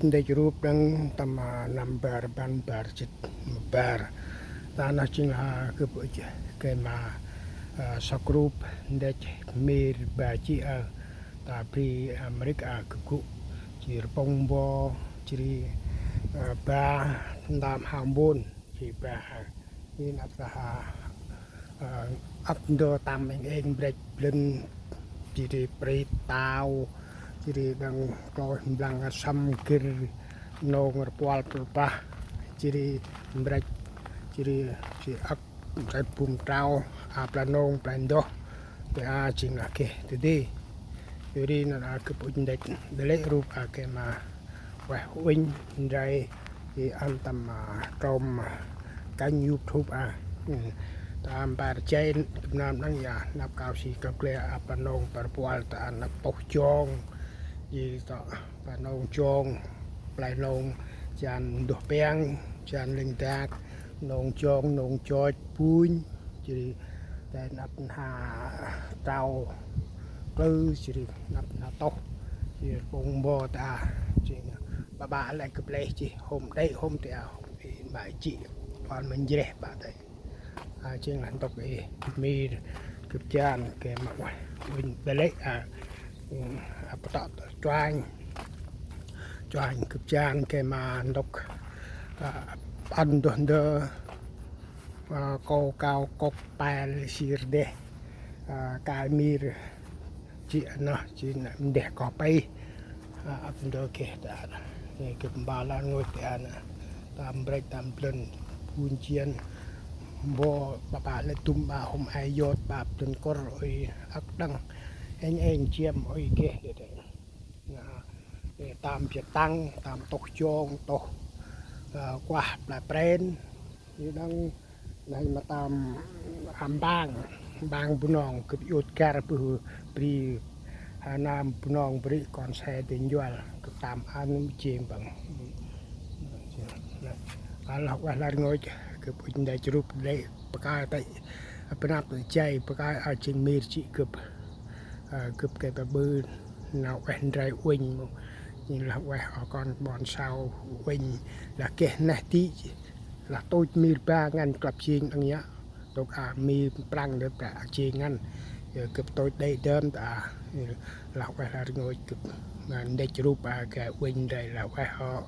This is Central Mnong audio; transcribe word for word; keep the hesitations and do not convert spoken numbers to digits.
Ndăch rup đăng tâm, a, năm bar rbăn bar jêt ma bar. Ta nơh jêng lah gâp ŭch gay ma, a, sŏk rup ndăch mir ba jê̆ a, ta bri Amêrik a gâp gŭ. Jêh ri rpŭng mbo, jêh ri, a, ba ntơm hao mbôn, jêh ri ba a. Jêh ri năp lah a, a, ăp ndơ tăm êng êng mbrĕch blĭn, jêh ri prit tao, jêh ri đăng kloh mblang sâm gĭr, nông rpuăl rpah, jêh ri mbrĕch, jêh ri jêh ăk mbrĕch bum trao, a, play nông, play ndoh, play a jêng lah geh dadê. Jêh ri nơh a gâp ŭch ndăch, ƀiălah rup a gay ma ueh uănh ndray, i ăn tâm, a, trôm, a, kênh YouTube a. Ư, ta mpar jay tâm năm năng ya, năp kao si kăp gle a, play nông, play rpuăl, ta năp toh jong, i ta play nông jong, play nông, jan nduh piăng, jan lêng dak, nông jong, nông joch, bunh, jêh ri ta năp nha trao, klư, jêh ri năp nha toh, jêh ri rpŭng mbo ta, jêh ri ba ba lĕ gâp lĕ jêh, hôm đê̆, hôm ta, hôm i ba jê̆, tuan ma njreh ba ta. A, jêng lah ntŭk i mir gâp jan gay ma ueh uănh ƀiălah, a, a, ptŏ tŏ chuanh, chuanh gâp jan gay ma ntŭk, a, ăn nduh ndơ, a, kô kao kŏk pel sir deh, a, kai mir jê̆ nơh, jêh nơh ndeh koh pih. A, ăp ndơ geh ta nơh. Ê, gâp mbal lah rngôch ta nơh. Tâm mbrĕch tâm blĭn, phun jên. Mbo ba ba lĕ dŭm ba hôm ai yot ba blĭn kŭr ôi ăk đăng. Êng êng jêng ôi geh dadê. Nơh, ê, tâm biăt tăng, tâm toh jong, toh, a, kuah play pren. Ê, đăng Nây ma tâm, a, mbang, mbang Bunong gâp iôt găr bơh bri, a, năm Bunong bri kon se dê njuăl gâp tâm ăn jêng băng. A, lah ueh lah rngôch gâp ŭch ndăch rup lĕ pakơi tê̆, a, panăp tê̆ jay pakơi a jêng mir jê̆ gâp, a, gâp gay ba ƀư nau ueh ndray uănh mâu. Jêng lah ueh oh kon ƀon sau uănh lah geh neh ti. Lah tôch mir ba ngăn klăp jêng đăng yă. Tôch a mir prăng đơp ta a jêng ngăn. Ơ, gâp tôch đê̆ dơm ta a. Ơ, lah ueh lah rngôch gâp, a, ndăch rup a gay uănh ndray lah ueh hŏ.